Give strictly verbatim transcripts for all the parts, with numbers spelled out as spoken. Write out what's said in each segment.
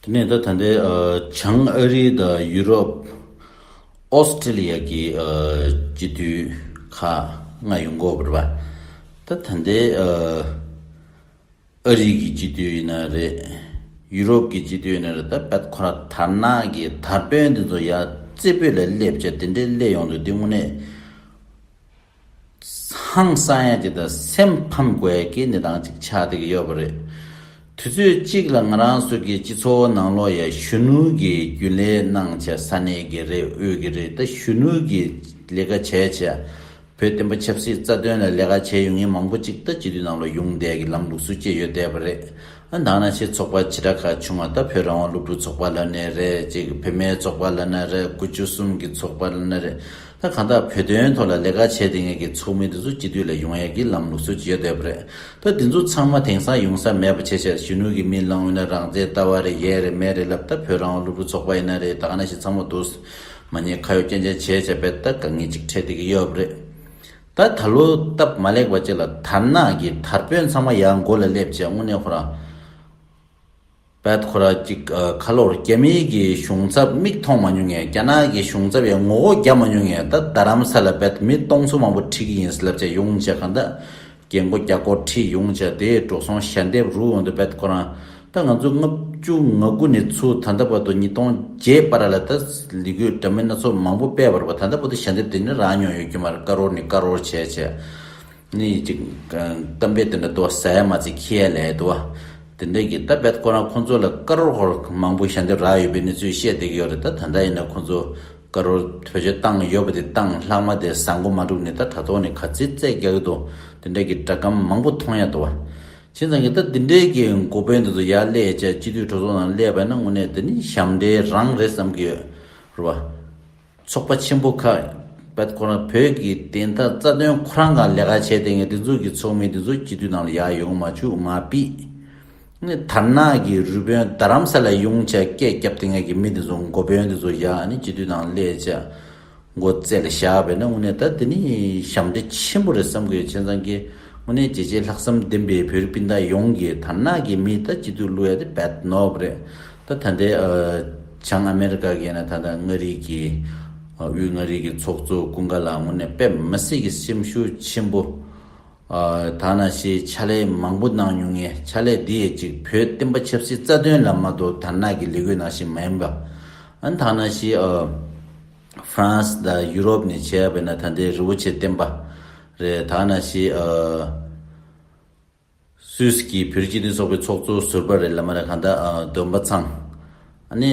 ནས་ད་ད་ལྟའི་ཨ་བྱང་ཨ་རི་དང་ཡུ་རོབ། ཨོ་སི་ཀྲི་ལི་ཡ་གི་ཨ་སྤྱི་འཐུས་ཁག་ལྔ་ཡོང་གི་ཡོད་པ་རེད་པ། ད་ད་ལྟའི་ཨ་ཨ་རི་གི་སྤྱི་འཐུས་ཡིན་ན་རེད། ཡུ་རོབ་ཀྱི་སྤྱི་འཐུས་ཡིན་ན་རེད། ད་བད་ཁོ་རང་དར་ནག་གི་དར་དཔོན་འདི་ཚོ་ཡ་རྩེ་ཕུད་ལ་སླེབས་བྱས་དེ་འདྲའི་སླེབས་ཡོང་དུས་དེ་དངོས་གནས་ཧང་སང་ཡ་ཅིག་དང་སེམས་ཕམ་དགོས་ཡ་གི་གནས་སྟངས་ཅིག་ཆགས་བསྡད་ཀྱི་ཡོད་པ་རེད། དུས་ཚོད་གཅིག་ལ་ང་རང་ཚོ་གི་སྤྱི་ཚོགས་ནང་ལོགས་ཡ་གཞོན་ནུ་གི་རྒྱུན་ལས་གནང་བྱས་ས་གནས་ཀྱི་རེད། དབུས་ཀྱི་རེད། ད་གཞོན་ནུ་གི་ལས་ཀ་བྱས་བྱས་བོད་བསྟན་པ་ཆབ་སྲིད་རྩ་དོན་ལ་ལས་ཀ་བྱས་ཡོང་མཁན་མང་པོ་ཅིག་ད་སྤྱི་འཐུས་ནང་ལ་ཡོང་བསྡད་ཀྱི་ལམ་ལུགས་སྲོལ་ཅིག་ཡོད་བསྡད་པ་རེད། ཨ་ནང་ན་ཆེ་ཚོགས་པ་བྱེ་བྲག་ཁག་བྱུང་བ་ད་བོད་རང་དབང་སློབ་ཕྲུག་ཚོགས་པ་ལབ་ནའི་རེད། ཅིག་བུད་མེད་ཚོགས་པ་ལབ་ན་རེད། དགུ་བཅུ་གསུམ་གྱི་ཚོགས་པ་ལབ་ན་རེད། ད་གང་ལྟར་བོད་དོན་ཐོག་ལ་ལས་ཀ་བྱས་བསྡད་མཁན་གྱི་ཚོགས་མི་དེ་ཚོ་སྤྱི་འཐུས་ལ་ཡོང་ཡས་ཀྱི་ལམ་ལུགས་སྲོལ་ཅིག་ཡོད་བསྡད་པ་རེད། ད་དེ་ཚོ་ཚང་མ་དེང་སང་ཡོང་ས་མེད་པ་བྱས་བྱས་གཞོན་ནུ་གི་མི་ལངས་ཡོང་ན་རང་བཙན་ལྟ་བ་རེད་ཡས་རེད་མས་རེད་ལབ། ད་བོད་རང་དབང་སློབ་ཕྲུག་ཚོགས་པ་ཡིན་ན་རེད། ད་ག་ནང་བཞིན་ཚང་མ་འདུག་མ་ཉེས་ཁ་གཡོགས་རྐྱང་རྐྱང་བྱས་བྱས་བས་ད་དཀའ་ངལ་ཅིག་འཕྲད་བསྡད་ཀྱི་ཡོད་པ་རེད། ད་ད་ལོ་སྟབས་མ་ལེགས་པ་ཅིག་ལ་དར་ནག་གི་དར་དཔོན་ཚང་མ་ཡར་མགོ་ལ་སླེབས་བྱས་དངོས་གནས་ཁོ་རང་བད་ཁོ་ར་ཅིག་ཨ་ཁ་ལོར་རྒྱ་མིའི་གི་གཞུང་ཚབ་མིག་མཐོང་མ་མྱོང་མཁན། རྒྱ་ནག་གི་གཞུང་ཚབ་ཡང་ངོ་ལྐོག་རྒྱབ་མ་མྱོང་མཁན། ད་རྡ་རམ་ས་ལ་བད་མི་སྟོང་ཚོ་མང་པོ་ཁྲིད་ཀྱི་ཡིན་ཟེར་ལབ་བྱས་ཡོང་བྱས་གང་ལྟར་རྒན་གོག་རྒྱ་གོག་ཁྲིད་ཡོང་བྱས་དེ་འགྲོ་སོང་ཞལ་འདེབས་རུ་འོང་དུ་བད་ཁོ་རང་ད་ང་ཚོ་ལྔ་བཅུ་ང་དགུ་ནས་ཚུར་ད་ལྟ་བར་དུ་ཉིས་སྟོང་བརྒྱད་བར་ལ་ད་ལས་འགུལ་འདྲ་མིན་སྣ་ཚོགས་མང་པོ་སྤེལ་བར་བ་ད་ལྟ་བར་དུ་ཞལ་འདེབས་དེ་ནི་རག་མྱོང་ཡོད་རྒྱུ་མ་རེད། ཀ་རོར་ནས་ཀ་རོར་བྱས་བྱས། ནི་ཅིག་གཏམ་དཔེ་དེ་འདྲ་འདུག་བ། ཟ་ཡ་མ་ཚད་ཁྱི་ཡ་ལས་འདུག་བ། དེ་འདྲ་གི་ད་བད་ཁོ་རང་ཁོང་ཚོ་ལ་ཀ་རོར་ཧོར་མང་པོ་ཞལ་འདེབས་རག་ཡོད་པའི་གནས་ཚུལ་བཤད་བསྡད་ཀྱི་ཡོད་རེད། ད་ད་ལྟ་ཡིན་ན་ཁོང་ཚོ་ཀ་རོར་བེད་སྤྱོད་བཏང་ཡོད་པ་དེ་བཏང་ལྷག་མ་དེ་ཟ་མགོ་མ་འགྲུབ་ནས་ད་དྲ་ཐོག་ནས་ག་ཚོད་རྩད་རྒྱག་གི་འདུག་དེ་འདྲ་གི་སྒྲ་སྒམ་མང་པོ་མཐོང་ཡ་འདུག་བ། བྱས་ཙང་གི་ད་དེ་འདྲའི་གི་འགོ་དཔོན་དེ་ཚོ་ཡར་སླེབས་བྱས་སྤྱི་འཐུས་གྲོས་ཚོགས་ནང་སླེབས་པ་ཡིན་ན་དངོས་གནས་དེ་ནི་ཞབས་འདྲེན་རང་རེད་བསམ་གི་ཡོད་རེད་བ། ཚོགས་པ་ཆེན་པོ་ཁག་བད་ཁོ་རང་བོད་ཀྱི་བདེན་མཐའ་རྩ་དོན་ཁོ་རང་གང་ལས་ཀ་བྱས་བསྡད་མཁན་དེ་ཚོ་གི་ཚོགས་མི་དེ་ཚོ་སྤྱི་འཐུས་ནང་ལ་ཡར་ཡོང་མ་བཅུག་མ་ཕུད། ནི་དར་ནག་གི་རུ་དཔོན་རྡ་རམ་ས་ལ་ཡོང་བྱས་སྐད་རྒྱབ་བསྡད་མཁན་གྱི་མི་དེ་ཚོ་འགོ་དཔོན་དེ་ཚོ་ཡར་ནི་སྤྱི་འཐུས་ནང་སླེབས་བྱས་མགོ་རྩེ་ལ་བཞག་པས་ན་དངོས་གནས་ད་དེ་ནི་ཞབས་འདྲེན་ཆེན་པོ་རེད་བསམ་གི་ཡོད། བྱས་ཙང་གི་དངོས་གནས་རྒྱལ་གཅེས་ལྷག་བསམ་ལྡན་པའི་བོད་རིགས་སྤུན་ཟླ་ཡོངས་ཀྱིས་དར་ནག་གི་མི་ད་སྤྱི་འཐུས་བླུག་ཡ་དེ་བད་ནོར་བ་རེད། ད་ད་ལྟའི་ཨ་བྱང་ཨ་མེ་རི་ཀ་གི་ཡིན་ན་ད་ལྟ་མངའ་རིས་ཀྱི་ཨ་དབུས་མངའ་རིས་ཀྱི་ཚོགས་གཙོ་ཀུན་དགའ་ལགས་དངོས་གནས་དཔེ་མི་སྲིད་ཀྱི་སེམས་ཤུགས་ཆེན་པོ། ཨ་ད་ནང་བཞིན་ཕྱག་ལས་མང་པོ་གནང་མྱོང་ངས་ཕྱག་ལས་འདི་ཡས་ཅིག་བོད་བསྟན་པ་ཆབ་སྲིད་རྩ་དོན་ལ་མ་གཏོགས་དར་ནག་གི་ལས་འགུལ་ནང་བཞིན་མ་ཡིན་པ། ཨ་ད་ནང་བཞིན་ཨ་ཧྥ་རན་སི་དང་ཡུ་རོབ་ནས་བྱས་པས་ན་ད་ལྟའི་རི་བོ་ཆེ་བསྟན་པ་རེད། ད་ནང་བཞིན་ཨ། སུད་སི་གི་བོད་རིགས་སྤྱི་མཐུན་ཚོགས་པའི་ཚོགས་གཙོ་ཟུར་པ་རེད་ལབ་མ་རེད། གང་ལྟར་ཨ་འདོན་པ་ཚང་། ཨ་ནི་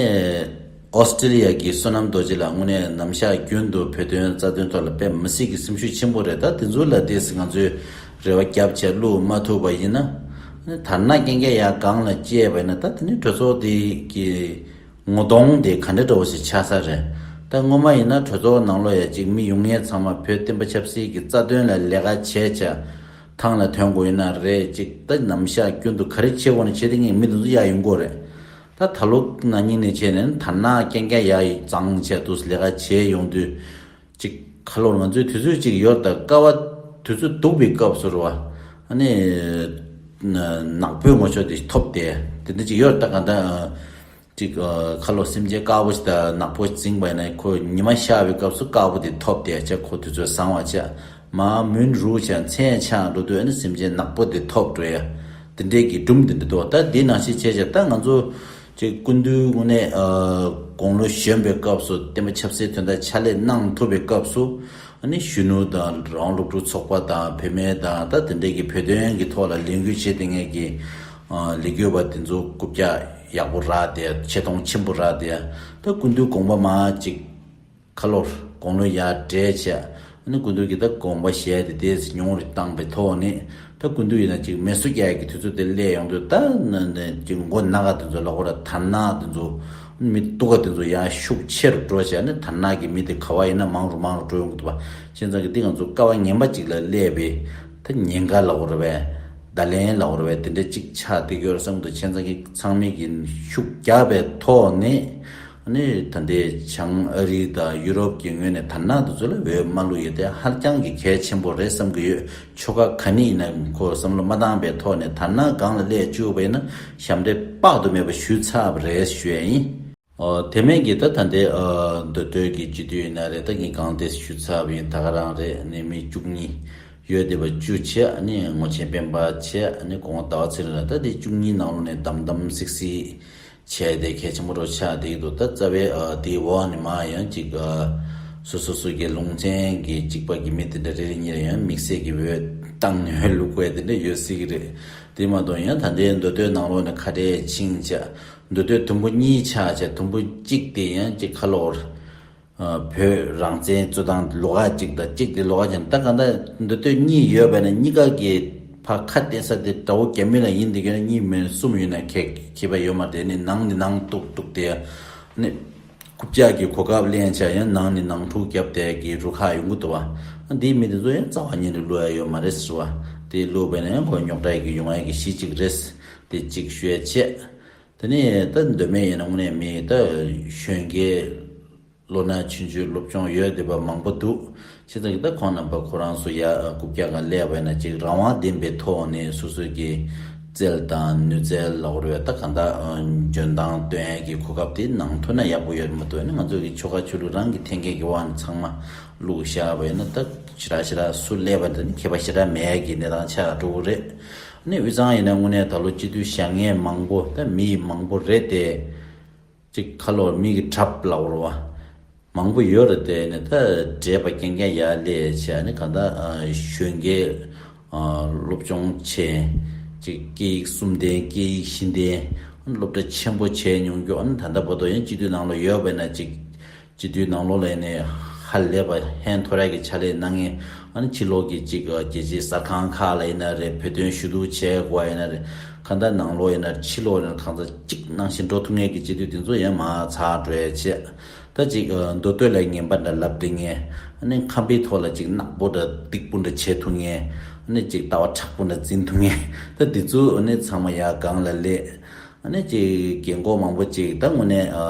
ཨོ་སི་ཀྲི་ལི་ཡ་གི་བསོད་ནམས་རྡོ་རྗེ་ལགས་དངོས་གནས་ནམ་ཞག་རྒྱུན་དུ་བོད་དོན་རྩ་དོན་ཐོག་ལ་དཔེ་མི་སྲིད་ཀྱི་སེམས་ཤུགས་ཆེན་པོ་རེད། ད་དེ་ཚོ་ལ་ཏོག་ཙམ་ང་ཚོས་རེ་བ་བརྒྱབ་བྱས་བླུག་མ་ཐུབ་པ་ཡིན་ན། ཨ་ནི་དར་ནག་རྐྱང་རྐྱང་ཡར་སྒང་ལ་བཅད་པ་ཡིན་ན་ད་དེ་ནི་གྲོས་ཚོགས་དེ་གི་ངོ་གདོང་དེ་ག་འདྲ་འདྲ་བོ་ཞིག་ཆགས་ས་རེད། ད་སྔོན་མ་ཡིན་ན་གྲོས་ཚོགས་ནང་ལོགས་ཡ་གཅིག་མི་ཡོང་མཁན་ཚང་མ་བོད་བསྟན་པ་ཆབ་སྲིད་ཀྱི་རྩ་དོན་ལ་ལས་ཀ་བྱས་བྱས་ཐང་ལ་ཐོན་དགོས་ཡིན་ན་རེད། གཅིག་ད་ནམ་ཞག་རྒྱུན་དུ་ག་རེ་བྱེད་དགོས་ན་བྱེད་དེ་ངས་མི་དེ་ཚོ་ཡར་ཡོང་དགོས་རེད། ད་ད་ལོ་ན་ནིང་ནས་བྱས་ནས་དར་ནག་རྐྱང་རྐྱང་ཡར་བརྫངས་བྱས་འདུག་ལས་ཀ་བྱས་ཡོང་དུས། གཅིག་ཁ་ལོར་ང་ཚོའི་དུས་ཚོད་གཅིག་ཡོད་ད་དཀའ་བ་དུས་ཚོད་སྡུག་པའི་སྐབས་སུ་རེད་བ། ཨ་ནི་ནག་པོའི་ངོ་ཕྱོགས་དེ་ཐོབ་སྟེ་དེ་འདྲ་གཅིག་ཡོད་ད་གང་ལྟར། གཅིག་ཨ་ཁ་ལོ་སེམས་ཅན་དཀར་པོ་ཞིག་དང་ནག་པོ་འཛིངས་པ་ཡིན་ན་ཁོ་ཉི་མ་ཤར་བའི་སྐབས་སུ་དཀར་པོ་དེ་ཐོབ་བསྡད་བྱས་ཁོ་དུས་ཚོད་བཟང་བ་བྱས། མར་མུན་རུབ་བྱས་མཚན་ཆགས་འགྲོ་དུས་ཨ་ནི་སེམས་ཅན་ནག་པོ་དེ་ཐོབ་འགྲོ་ཡ། དེ་འདྲའི་གི་སྒྲུང་དེ་འདྲ་འདུག་ད་དེ་ནང་བཞིན་བྱས་བྱས་ད་ང་ཚོ་ཅིག་སྐུ་མདུན་དངོས་གནས་ཨ་དགུང་ལོ་གཞོན་པའི་སྐབས་སུ་བསྟན་པ་ཆབ་སྲིད་དོན་དག་ཕྱག་ལས་གནང་ཐུབ་པའི་སྐབས་སུ་ཨ་ནི་གཞོན་ནུ་དང་རང་སློབ་ཕྲུག་ཚོགས་པ་དང་བུད་མེད་དང་ད་དེ་འདྲའི་གི་བོད་དོན་གི་ཐོག་ལ་ལས་འགུལ་བྱེད་བསྡད་མཁན་གི་ཨ་ལས་འགུལ་བ་དེ་ཚོ་རྐུབ་བཀྱག་ཡག་པོ་རག་བསྡད་ཆེ་མཐོང་ཆེན་པོ་རག་བསྡད། ད་སྐུ་མདུན་དགོངས་པ་མར་ཅིག་ཁ་ལོར་དགུང་ལོ་ཡར་བགྲེས་བྱས་ཨ་ནི་སྐུ་མདུན་གྱིས་ད་དགོངས་པ་བཞེས་ཏེ་དེ་ཉུང་རུ་བཏང་པའི་ཐོག་ནས་ད་སྐུ་མདུན་ཡིན་ན་ཅིག་མེ་སོ་རྒྱག་ཡག་གི་དུས་ཚོད་དེ་སླེབས་ཡོང་དུས་ད་ན་ན་ཅིག་མགོ་ན་ག་དེ་ཚོ་ལ་ཁོ་ར་དར་ནག་དེ་ཚོ་མི་སྡུག་ག་དེ་ཚོ་ཡང་ཤུགས་ཆེ་རུ་འགྲོ་བྱས་ཨ་ནི་དར་ནག་གི་མི་དེ་ག་བ་ཡིན་ན་མང་རུ་མང་རུ་འགྲོ་ཡོང་གི་འདུག་པ། བྱས་ཙང་གི་འདི་ང་ཚོ་དཀའ་བ་ངན་པ་ཅིག་ལ་སླེབས་པའི་ད་ཉེན་ཁ་ལ་ཁོ་ར་བས་བརྡ་ལན་ལ་ཁོ་ར་བས་དེ་འདྲ་ཅིག་ཆགས་བསྡད་ཀྱི་ཡོད་རེད་བསམ་གི་འདུག་བྱས་ཙང་གི་ཚང་མས་ཀྱི་ཤུགས་རྒྱག་པའི་ཐོག་ནས། ནི་ད་ལྟའི་བྱང་ཨ་རི་དང་ཡུ་རོབ་ཀྱི་ངོས་ནས་དར་ནག་དེ་ཚོ་ལ་འོས་མ་བླུགས་ཡོད་དེ་ཧ་ཅང་གི་གལ་ཆེན་པོ་རེད་བསམ་གྱི་ཡོད། ཆོལ་ཁ་ག་ནས་ཡིན་ན་ཁོ་བསམ་བློ་མ་བཏང་པའི་ཐོག་ནས་དར་ནག་སྒང་ལ་སླེབས་བཅུག་པ་ཡིན་ན་ཞབས་འདྲེན་དཔག་ཏུ་མེད་པ་ཞུས་ཚར་བ་རེད་ཞུ་ཡ་ཡིན། ཨོ་དེ་མིན་གྱི་ད་ད་ལྟའི་ཨ་མདོ་སྟོད་ཀྱི་སྤྱི་འཐུས་ཡིན་ན་རེད། ད་ངས་གང་དེ་ཞུས་ཚར་བ་ཡིན། ད་ག་རང་རེད། ནི་མི་བཅུ་གཉིས་ཡོད་བསྡད་པ་བཅུ་བྱས། ནི་ངོ་ཆེན་སྤེན་པ་བྱས། ནི་གོང་ཟླ་བ་ཚེ་རིང་ལ། ད་དེ་བཅུ་གཉིས་ནང་ལོགས་ནས་འདམ་འདམ་སིག་སིག་བྱས་ཏེ་གལ་ཆེན་པོ་རུ་ཆགས་བསྡད་ཀྱི་འདུག་ད་རྩ་བའི་ཨ་དེའི་འོག་ནས་མར་ཡང་ཅིག་ཨ་སོ་སོ་སོ་གི་ལུང་ཚན་གྱི་གཅིག་པ་གི་མི་དེ་འདྲ་རེ་རེ་གཉིས་རེ་ཡང་དམིགས་བསལ་གྱི་འོས་བཏང་ནས་འོས་བླུག་དགོས་དེ་འདྲ་ཡོད་སྲིད་ཀྱི་རེད། དེ་མ་གཏོགས་ཡང་ད་ལྟའི་མདོ་སྟོད་ནང་ལོགས་ནས་ཁ་བྲལ་ཕྱིན་བྱས། མདོ་སྟོད་དུམ་བུ་གཉིས་ཆགས་བྱས། དུམ་བུ་གཅིག་དེ་ཡང་གཅིག་ཁ་ལོར་ཨ་བོད་རང་བཙན་རྩོད་སྟངས་ལོགས་ཀ་གཅིག་དང་། གཅིག་དེ་ལོགས་ཀ་གཅིག་ད་ག་ད་མདོ་སྟོད་གཉིས་ཡོད་པ་ན་གཉིས་ཀ་གི་ཕར་ཁ་གཏད་ས་དེ་དགྲ་བོ་རྒྱ་མི་ལ་ཡིན་དེ་གྱོན་ན་གཉིས་མིན་གསུམ་ཡོད་ན་ཁེ་ཁེ་པ་ཡོད་མ་རེད། ནི་ནང་ནི་ནང་གཏུག་གཏུག་དེ་ནི་རྐུབ་བཀྱག་གི་གོ་སྐབས་ལེན་བྱས་ཡང་ནང་ནི་ནང་འཁྲུག་བརྒྱབ་བསྡད་ཀྱི་རུ་ཁག་ཡོང་གི་འདུག་བ། འདིའི་མི་དེ་ཚོ་ཡང་རྩ་བ་ཉིད་ནས་བླུག་ཡ་ཡོད་མ་རེད་ཟེར་བ། དེ་བླུགས་པ་ན་ཡང་ཁོ་རྙོག་དྲ་གི་ཡོང་ཡ་གི་གཞི་གཅིག་རེད། དེ་གཅིག་ཞུ་ཡ་བྱས། དེ་ནས་ད་མདོ་སྨད་ཡིན་ན་དངོས་གནས་མི་ད་གཞོན་སྐྱེས་ལོ་ན་ཆུང་ཆུང་སློབ་སྦྱོང་ཡོད་བསྡད་པ་མང་པོ་འདུག་བྱས་ཙང་གི་ད་ཁོང་རྣམ་པ་ཁོ་རང་ཚོ་ཡ་རྐུབ་བཀྱག་སྒང་སླེབས་པ་ཡིན་ན་ཅིག་རང་དབང་ལྡན་པའི་ཐོག་ནས་སོ་སོ་གི་རྩལ་དང་ནུས་རྩལ་ལབ་དགོས་རེད་པས། ད་གང་ལྟར་འཇོན་ཐང་སྟོན་ཡ་གི་གོ་སྐབས་དེ་གནང་ཐུབ་ན་ཡག་པོ་ཡོད་མ་གཏོགས། ནི་ང་ཚོ་གི་ཆོལ་ཁ་ཆོས་ལུགས་རང་གི་འཐེན་འཁྱེར་གྱི་དབང་ནས་ཚང་མ་བླུགས་བཞག་པ་ཡིན་ན་ད་ཞེ་དྲག་ཞེ་དྲག་སུ་སླེབས་པ་དེ་ནི་ཁྱད་པར་ཞེ་དྲག་མེད་ཡ་གི་གནས་སྟངས་ཆགས་འགྲོ་གི་རེད། ནི་དབུས་གཙང་ཡིན་ན་དངོས་གནས་ད་ལོ་སྤྱི་འཐུས་བཞེངས་མཁན་མང་པོ་ད་མི་མང་པོ་རེད་དེ། ཅིག་ཁ་ལོ་མི་གི་གྲབས་ལབ་དགོས་རེད་བ། མང་པོ་ཡོད་རེད་དེ། ནི་ད་བགྲེས་པ་རྐྱང་རྐྱང་ཡར་སླེབས་བྱས། ནི་གང་ལྟར་ཨ་གཞོན་སྐྱེས་ཨ་སློབ་སྦྱོང་བྱས། ཅིག་སྐད་ཡིག་གསུམ་ལྡན་སྐད་ཡིག་བཞི་ལྡན་སློབ་གྲྭ་ཆེན་པོ་བྱས་མྱོང་རྒྱུ། ཨ་ནི་ད་ལྟ་བར་དུ་ཡང་སྤྱི་འཐུས་ནང་ལོགས་ཡོད་པ་ཡིན་ན་ཅིག་སྤྱི་འཐུས་ནང་ལོགས་ལ་ཡིན་ནའི་ཧ་ལས་པ་ཧན་ཐོར་ཡ་གི་ཕྱག་ལས་གནང་མཁན། ཨ་ནི་ཕྱི་ལོགས་ཀྱི་ཅིག་ཨ་རྒྱལ་སྤྱིའི་གསར་ཁང་ཁག་ལ་ཡིན་ན་རེད། བོད་དོན་ཞུ་གཏུག་བྱེད་དགོས་ཡིན་ན་རེད། གང་ལྟར་ནང་ལོགས་ཡིན་ན་ཕྱི་ལོགས་ཡིན་ན་གང་ཚ་གཅིག་ནང་བཞིན་འགྲོ་ཐུབ་མཁན་གྱི་སྤྱི་འཐུས་དེ་ཚོ་ཡང་མར་ཚར་འགྲོ་ཡ་བྱས། ད་ཅིག་ཨ་མདོ་སྟོད་ལ་ངན་པ་འདྲ་ལབ་བསྡད་མཁན། ཨ་ནི་ཁམས་པའི་ཐོག་ལ་ཅིག་ནག་པོ་འདྲ་སྡིག་པོ་འདྲ་བྱེད་ཐུབ་མཁན། ཨ་ནི་ཅིག་ལྟ་བ་མཁྲེགས་པོ་འདྲ་འཛིན་ཐུབ་མཁན། ད་འདི་ཚོ་ཨ་ནི་ཚང་མ་ཡར་སྒང་ལ་སླེབས། ཨ་ནི་ཅིག་རྒན་གོག་མང་པོ་ཅིག་ད་དངོས་གནས་ཨ་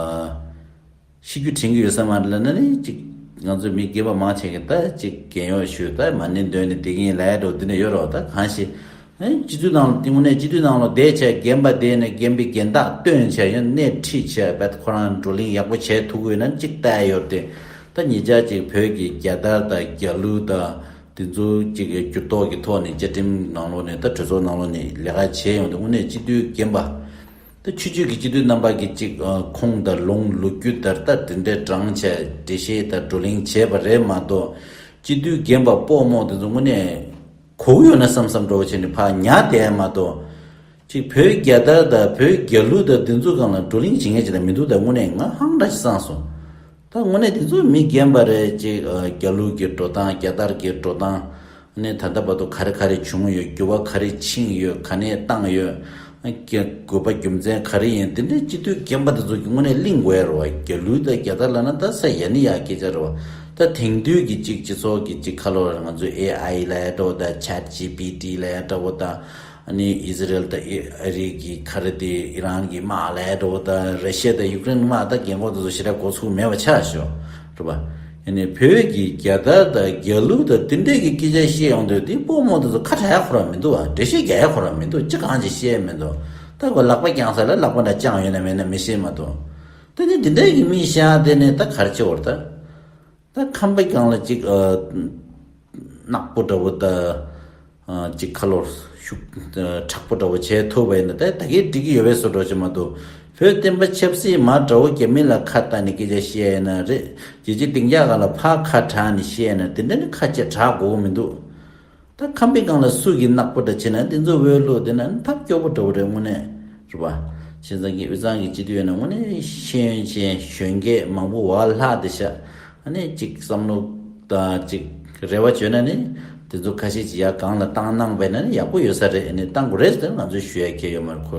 ཤི་རྒྱུ་དྲན་གྱི་ཡོད་ས་མ་རེད་ལབ་ན་ནི་ཅིག་ང་ཚོ་མི་རྒན་པ་མང་ཆེ་གིས་ད་ཅིག་རྒན་གཡོག་ཞུས། ད་མ་ཎི་འདོན་ནས་བསྡད་ཀྱི་ཡིན་ལབ་ཡ་འདྲ་བོ་འདི་འདྲ་ཡོད་རེད་བ། ད་གང་ཞིག་ཨ་ནི་སྤྱི་འཐུས་ནང་ལ་དེ་དངོས་གནས་སྤྱི་འཐུས་ནང་ལ་བསྡད་བྱས་རྒན་པ་བསྡད་ནས་རྒན་པའི་རྒན་བདག་སྟོན་བྱས་ཡང་སྣེ་ཁྲིད་བྱས་བས་ཁོ་རང་བགྲོ་གླེང་ཡག་པོ་བྱས་ཐུབ་ཀྱི་ཡོད་ན་ཅིག་ལྟ་ཡ་ཡོད་རེད་དེ། ད་ཉེ་ཆར་ཅིག་བོད་ཀྱི་རྒྱལ་དར་དང་རྒྱལ་གླུ་དང་དེ་ཚོ་ཅིག་འགྱུར་ལྡོག་གི་ཐོག་ནས་བཅའ་ཁྲིམས་ནང་ལོགས་ནས་ད་གྲོས་ཚོགས་ནང་ལོགས་ནས་ལས་ཀ་བྱས་ཡོང་དུས་དངོས་གནས་སྤྱི་འཐུས་རྒན་པ། ད་ཆོས་བརྒྱུད་ཀྱི་སྤྱི་འཐུས་རྣམ་པ་གི་ཅིག་ཨ་ཁུངས་དང་ལུང་ལོ་རྒྱུས་དར་ལྟ་དེ་འདྲའི་བགྲངས་བྱས་འགྲེལ་བཤད་དང་བགྲོ་གླེང་བྱས་པ་རེད་མ་གཏོགས། སྤྱི་འཐུས་རྒན་པ་སྤོ་རྨོ་དེ་ཚོ་དངོས་གནས་གོ་གི་ཡོད་ན་བསམ་བསམ་འདྲ་བོ་བྱས་ནས་ཕར་ཉར་བསྡད་མ་གཏོགས། ཅིག་བོད་རྒྱལ་དར་དང་བོད་རྒྱལ་གླུ་དང་དེ་ཚོ་སྒང་ལ་བགྲོ་གླེང་བྱེད་མཁན་ཅིག་ད་མི་འདུག་ད་དངོས་གནས་ང་ཧང་འདྲ་ཞིག་སངས་སོང་། ད་དངོས་གནས་དེ་ཚོ་མི་རྒན་པ་རེད། ཅིག་ཨ་རྒྱལ་གླུ་གི་འགྲོ་སྟངས་རྒྱལ་དར་གྱི་འགྲོ་སྟངས། ནས་ད་ལྟ་བར་དུ་ག་རེ་ག་རེ་བྱུང་ཡོད། འགྱུར་བ་ག་རེ་ཕྱིན་ཡོད། ག་ནས་བཏང་ཡོད། དགོས་པ་རྒྱུ་མཚན་ག་རེ་ཡིན། དེ་འདྲའི་སྤྱི་འཐུས་རྒན་པ་དེ་ཚོ་གི་དངོས་གནས་གླེང་དགོས་ཡ་རེད་བ། རྒྱལ་གླུ་དང་རྒྱལ་དར་ལབ་ན་ད་ས་ཡ་ནི་ཡ་སྐད་ཆ་རེད་བ། ད་དེང་དུས་ཀྱི་ཅིག་སྤྱི་ཚོགས་ཀྱི་ཅིག་ཁ་ལོ་ར་ང་ཚོའི་ཨེ་ཨའི་ལབ་ཡ་འདྲ་བོ་དང་ཆེ་ཊི་ཇི་པི་ཊི་ལབ་ཡ་འདྲ་བོ་དང་། ཨ་ནི་ཨི་ཟི་རེལ་དང་ཨི་ཨ་རི་གི་ག་རེ་དེ་ཨི་རན་གྱི་དམག་ལབ་ཡ་འདྲ་བོ་དང་ར་ཤི་ཡ་དང་ཡུ་ཀེ་རེན་དམག་ད་རྒན་གོག་དེ་ཚོ་ཞེ་དྲག་མགོ་ཚོད་མེད་པ་ཆགས་ཤོག་རེད་བ། ཨ་ནི་བོད་ཀྱི་རྒྱལ་དར་དང་རྒྱལ་གླུ་དང་དེ་འདྲས་ཀྱི་སྐད་ཆ་བཤད་ཡོང་དུས་དེ་སྤོ་རྨོ་དེ་ཚོ་ཁ་གྲག་ཡ་ཁོ་རང་མི་འདུག་བ། འགྲེལ་བཤད་རྒྱག་ཡ་ཁོ་རང་མི་འདུག་ཅི་གང་ཅི་བཤད་མི་འདུག་ད་ཁོ་ལག་པ་བརྐྱངས་ས་ལ་ལག་པ་འདྲ་བརྐྱངས་ཡོད་ན་མེད་ན་མི་ཤེས་མ་གཏོགས། ད་ནི་དེ་འདྲས་ཀྱི་མི་བཤད་དེ་ནི་ད་ག་རེ་བྱེད་འོར་ད། ད་ཁམས་པའི་སྒང་ལ་ཅིག་ཨ་ནག་པོ་འདྲ་བོ་དང་ཨ་ཅིག་ཁ་ལོར་ཤུགས་ཨ་མཁྲེགས་པོ་འདྲ་བོ་བྱས་ཐུབ་པ་ཡིན་ན་ད་ད་གའི་འགྲིག་གི་ཡོད་པའི་བཟོ་འདྲ་ཅིག་མ་གཏོགས། བོད་བསྟན་པ་ཆབ་སྲིད་མ་འདྲ་བོ་རྒྱ་མི་ལ་ཁ་བཏགས་ནས་སྐད་ཆ་བཤད་ཡ་ན་རེད། རྒྱལ་སྤྱིའི་སྡིངས་ཆ་སྒང་ལ་ཕར་ཁ་གྲགས་ནས་བཤད་ཡ་ན་དེ་འདྲ་ནི་ཁ་ཆེ་དྲག་དགོས་ཀྱི་མི་འདུག་ད་ཁམས་པའི་སྒང་ལ་སུ་གིས་ནག་པོ་འདྲ་བྱས་ན་དེ་ཚོ་འོས་བླུགས་དེ་ན་ཐབས་སྐྱོ་པོ་འདྲ་བོ་རེད་དངོས་གནས་རེད་པ། བྱས་ཙང་གི་དབུས་གཙང་གི་སྤྱི་འཐུས་ཡོད་ན་དངོས་གནས་ཤེས་ཡོན་ཅན་གཞོན་སྐྱེས་མང་པོ་བ་ལྷག་དེ་ཤ། ཨ་ནི་ཅིག་བསམ་བློ་དང་ཅིག་རེ་བ་བཅོལ་ན་ནི་དེ་ཚོ་ཁ་ཤས་ཅིག་ཡར་སྒང་ལ་བཏང་གནང་བས་ན་ནི་ཡག་པོ་ཡོད་ས་རེད། ཨ་ནི་བཏང་དགོས་རེད་ཟེར་ང་ཚོས་ཞུ་ཡ་གལ་ཡོད་མ་རེད། ཁོ་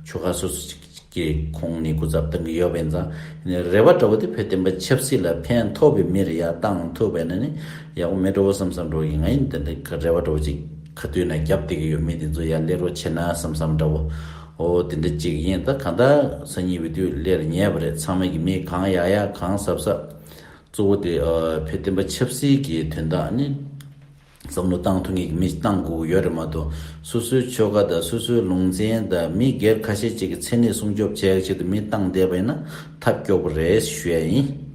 ཆོལ་ཁ་སོ་སོ་ཅིག་གི་ཁོངས་ནས་སྐུ་ཚབ་བཏང་གི་ཡོད་པ་ཡིན་ཙང་། ནས་རེ་བ་འདྲ་བོ་དེ་བོད་བསྟན་པ་ཆབ་སྲིད་ལ་ཕན་ཐོགས་པའི་མི་རེ་ཡར་བཏང་ཐུབ་པ་ཡིན་ན་ནི་ཡག་པོ་མེད་འགྲོ་བསམ་བསམ་འགྲོ་ཡིན། ང་ཡིན་ད་འདི་ག་རེ་བ་འདྲ་བོ་ཅིག་ག་དུས་ན་རྒྱབ་བསྡད་ཀྱི་ཡོད། མི་དེ་ཚོ་ཡར་སླེབས་རོགས་བྱེད་ན་བསམ་བསམ་འདྲ་བོ། ཨོ་དེ་འདྲ་ཅིག་ཡིན། ད་གང་ལྟར་སང་ཉིན་བི་ཌིའོ་སླེབས་ཉེ་བ་རེད། ཚང་མས་ཀྱི་མི་གང་ཡག་ཡག་གང་གཟབ་གཟབ། གཙོ་བོ་དེ་ཨ་བོད་བསྟན་པ་ཆབ་སྲིད་ཀྱི་དོན་དག་ནི་བསམ་བློ་བཏང་ཐུབ་མཁན་གྱི་མི་བཏང་དགོས་ཀྱི་ཡོད་རེད་མ་གཏོགས། སོ་སོའི་ཆོལ་ཁ་དང་སོ་སོའི་ལུང་ཚན་དང་མི་སྒེར་ཁ་ཤས་ཅིག་གི་མཚན་ཉིད་སྲུང་སྐྱོབ་བྱེད་ཡག་ཆེད་དུ་མི་བཏང་བསྡད་པ་ཡིན་ན་ཐབས་སྐྱོ་པོ་རེད་ཞུ་ཡ་ཡིན།